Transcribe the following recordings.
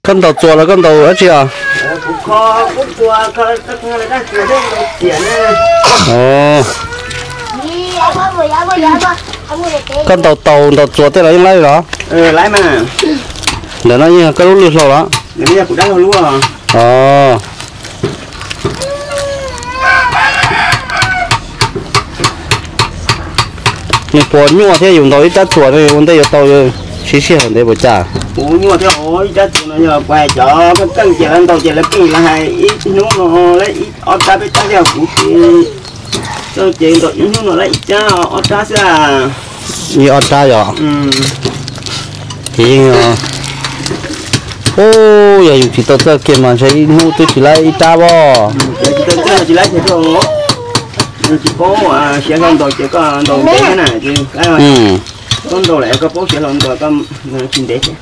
Koj ntaus txuas los koj ntaus dab tsi os? Koj ntaus taus ntaus txuas tej los yeej laib los? Ntawm no yeej yog koj lub lwj hlau los? Nws puas nyuaj thiab, yus ntaus ib rab txuas ua ntej yuav tau siv sij hawm ntev puas cas? Kuv nyuaj thiab os, ib rab txuas no yog kuv hais cov pheej keej ces lawv ntaus ces lawv keej lawv hais ib hnub no lawv ib ob rab peb rab thiab, kuv ces txawj ces ntaus ib hnub no lawv ib rab ob rab xwb. Ib ob rab yom? Ces yeej, yog yus tsis tau txawj kiag mas ntshe ib hnub twb tsis laib ib rab os. Tsis paub siav hlau ntaus ces koj ntaus ntev thiab na, koj ntaus lawm koj paub siav hlau ntaus tsis ntev thiab.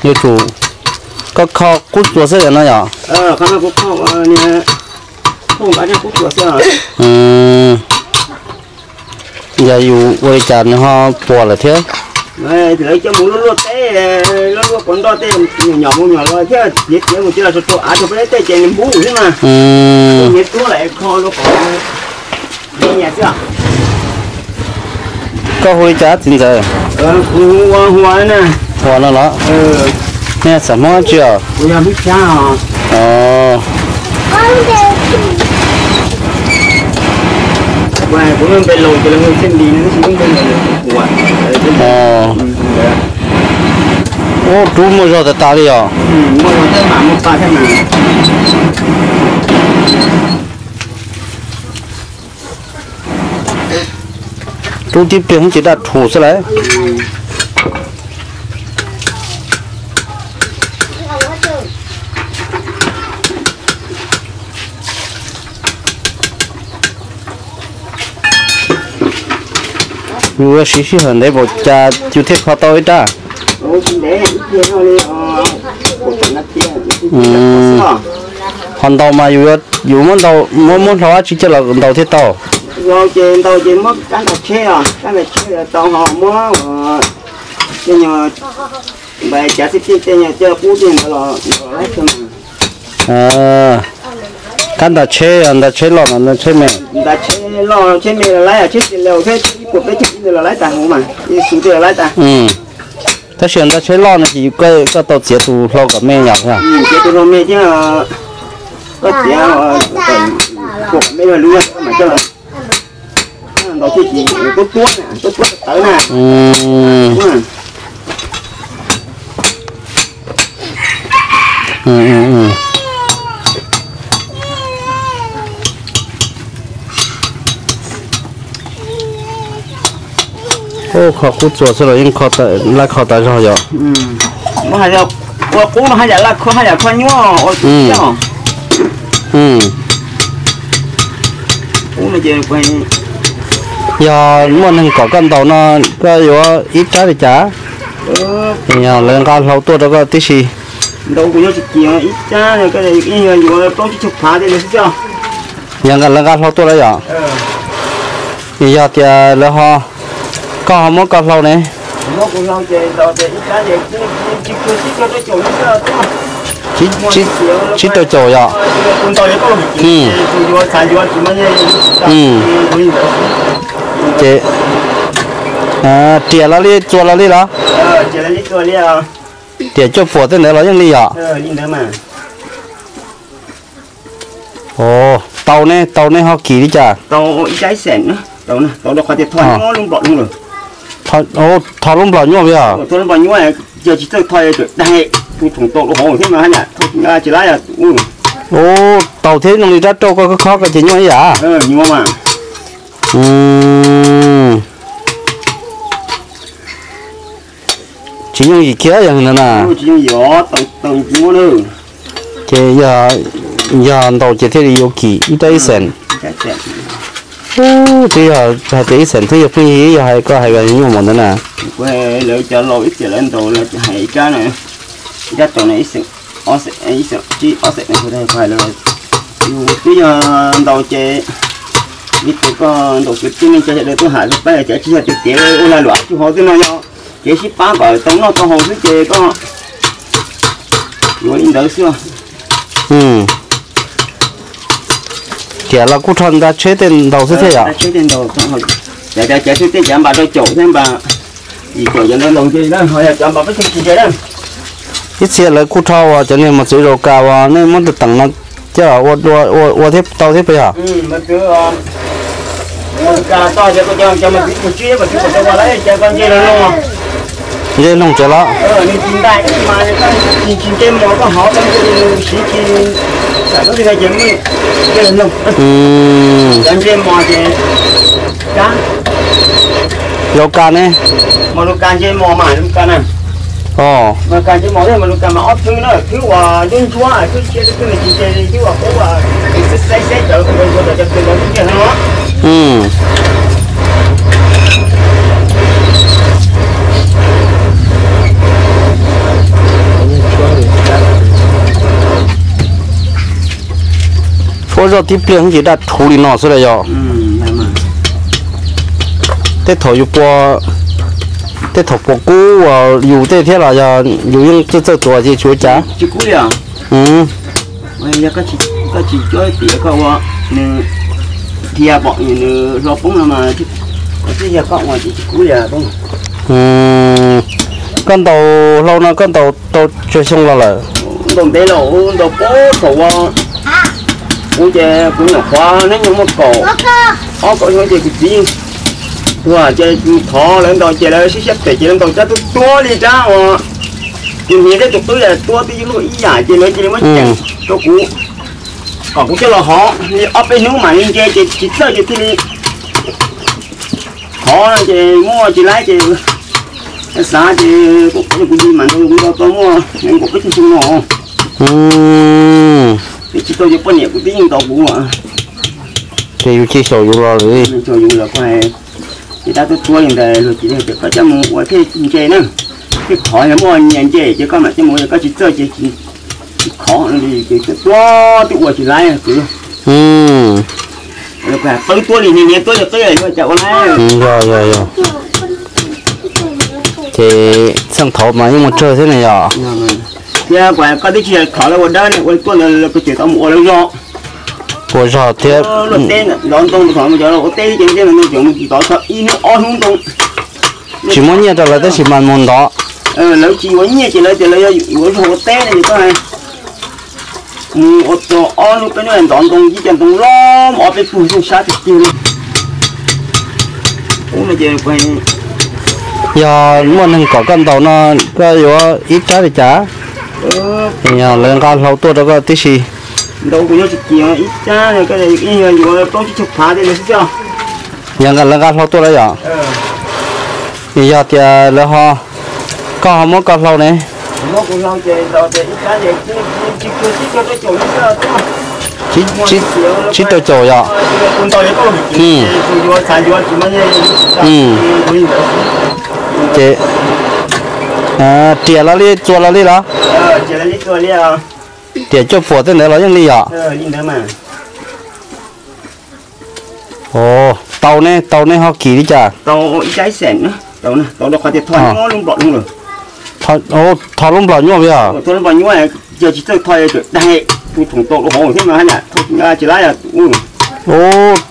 Yuav tsum koj kho qub txuas xwb no yom? Yog yus ua li cas nws ho puas lawm thiab. Lawv coj mus luaj luaj teb, luaj luaj pov nroj tej, nyom mus nyom los thiab, txiav txiav mus cia los rau av rau peb tej ces nws npub thiab mas. Nyiav tuab lawm kho rau qhov nyias xwb. Koj hu li cas txiv ntxawm? Kuv hu ua Hua na. Hua no los? Nej xeem Hmoob dab tsi os? Kuv npe laus ces lawv hu Txhiaj Npis no, tab sis lub npe laus hu Hua. Ub, rub muaj zog tas tas li os. Rub tib pliag ces daj rhuv xwb lawm. Yus yuav siv sij hawm ntev npaum cas yus thiaj kho tau ib rab? Ho ntaus mas yus muab ntaus, muab muab hlau dab tsi coj los ntaus thiaj tau? Hlau ces ntaus ces muab kab ntaus tsheb os, kab ntaus tsheb tau ho muab tej nyuag npais cav xib tij tej nyuag coj qub tej ntawd los laib xwb mas. Kab ntaus tsheb, ntaus tsheb loj no ntaus tsheb me? Ntaus tsheb loj tsheb me los laib, tsheb tsis laus thiab ib puas peb caug ib ntawd los laib tag huv mas, ib xu tej los laib tag. Tab sis ntaus tsheb loj no ces koj tau txiav tus hlau kom me yom? Txiav tus hlau me thiab, koj txiav puas kom me lub mas coj ntaus thiaj tsis tuab tuab, tuab tuab tawv na. Kho qub txuas xwb los yeej laib kho tas zog yom? Ua qub no haj yam laj kho, haj yam kho nyuaj. Yog muaj neeg kom koj ntaus no, koj yuav ib rab li cas? Yog lawv nqa hlau tuaj rau koj tib si. Yog lawv nqa hlau tuaj lawm yom? Yog tias lawv ho, koj ho muab koj hlau ne? Tsib rau caum yom? Ces riam los li txuas los li los? Riam cuaj puas tej ntawd los yeej li yom? Tau ne, tau ne ho kim li cas? Tho lub nplom nyuaj li os. Ub, tau thiab zoo li rab rauj koj khob koj ces nyuaj ib yam. Tsis yooj yim kiag yog na. Ces yog ntaus ces thiaj li yuav kim ib rab ib xees. Twb yog hais tias ib xees twb yog pheej yig, yog hais koj hais nyuaj mus ntawd na. Twb yog ntaus ces Vim tias koj ntaus kwv tij neej tsa sawv daws tuaj ham rau peb, ces tsis yog tias kev ua lag luam tsis hov tej no, yog kev sib pab kom tau noj tau haus xwb ces koj yuav li ntawd xwb. Tiam los kuj rho nta tsheb tej ntaus xwb thiab yom? Tsheb tej ntaus, cov cov tsheb tej cav npas rau caum thiab npas, caum cov ntaus ntaus nce na, ho yog cov npas peb tsis nce na. Ib txhia lawv kuj rho uas cov niag mos txwv zaus kas uas nej muab teem no coj los ua ua thiab tau thiab puas yog? Nce loog tsev los? Zaus kas ne? Ua zoj tib pliag ces daj rhuv li no xwb los yog? Tej thaum yus puas, tej thaum puas kub uas yus tej thiab los yog yus yeej txawj txawj tuav ces tsis ua cas? Koj tsis coj tias koj ua nws dhia pom nws hlo poob no mas, twb yog koj ua ces tsis kub li poob. Koj ntaus hlau no koj ntaus tau tsawg xyoo los lawm? Ntaus ntev lawm, ntaus puag thaum ua kuv ces kuv nyuam qhuav hnub nyoog muaj kaum ob kaum xyoo ces kuv txiv tuag ces thov lawv ntaus ces lawv sib siab phem ces lawv ntaus rab tuab tuab li rab uas kuv hniav thiab tus qwb tuab twb ib lub ib yam ces lawv cia li muab ceem rau kuv kom kuv coj los hov li ob peb hnub mam li nce ces tsis txawj ces thiaj li hov no ces muaj tsis laib ces xav ces kuv qhov kuv yig mas nrog kuv ntaus tau muaj nees nkaum peb caug xyoo no. Twb tsis tau ces poj niam kuv twb yeej ntaus kuv. Ces yus cia xyaum yus los lawm. Xyaum yus los koj ces rab tuab tuab li ntawd luag cia li tias koj coj mus ua thiaj nce na, thiaj khov, yog muaj nyias nce ces koj mam coj mus ua, yog koj tsis txawj ces tsis khov li ces tuab tuab twb ua tsis laib kwv. Qwb tuab li hniav tuab li qwb yuav cas ua laib. Yog yog yog. Ces txheej thaud mas yeej muaj tsawg thiab ne yog? Thiab koj twb tsis yog khov lawv ua dawb ne, ua tuaj lawv ko ces tau mus ua lawv zog. Ua zog thiab. Luaj teb ntov ntoo, ua teb ces ntov txog ib hnub ob hnub ntoo. Tsis muab nyiaj rau lawv tab sis mas mus ntov. Lawv tsis yuav nyiaj ces lawv tias lawv yuav zog ua teb no ces koj mus ua txog ob hnub peb hnub ntov ntoo ib co ntoo loj ob peb puag xyoo sab tiag tiag li. Yog muaj neeg kom koj ntaus no koj yuav ib rab li cas? Yog lawv nqa hlau tuaj rau koj tib si. Ntau kuv nyob tsis kiag ib rab, yuav plaub tsib caug phav tej xwb. Yog lawv nqa hlau tuaj lawm yom? Yog tias lawv ho, koj ho muab koj hlau ne? Tsib rau caum yom? Ces riam los li txuas los li los? Riam cuaj puas tej ntawd los yeej li yom? Tau ne, tau ne ho kim li cas? Tho lub nplom nyuaj li os.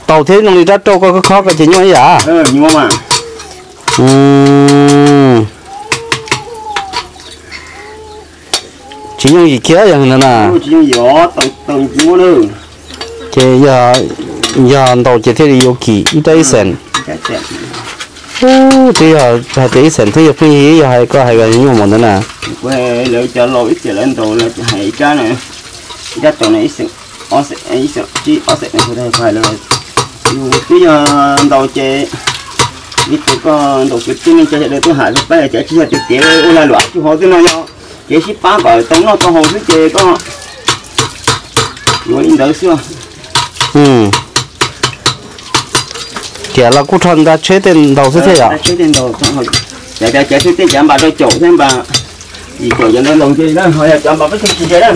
Tau thiab zoo li rab rauj koj khob koj ces nyuaj ib yam. Tsis yooj yim kiag yog ntawd na. Ces yog ntaus ces thiaj li yuav kim ib rab ib xees. Twb yog hais tias ib xees thiab yog pheej yig yog hais koj hais nyuaj mus ntawd na. Lawv cov laus ib txhia lawv ntaus lawv hais ib rab, ib rab tau ib xees, ob xees, ib xees tsib ob xees, yus twb yog ntaus ces vim tias koj ntaus kwv tij neej tsa sawv daws tuaj ham rau peb, ces tsis yog tias kev ua lag luam tsis hov tej no, yog kev sib pab kom tau noj tau haus xwb ces koj yuav li ntawd xwb. Tiam los kuj rho nta tsheb tej ntaus xwb thiab yom? Cov tsheb tej cav npas rau caum thiab npas, caum cov ntaus nce na, ho yog cov npas peb tsis nce na.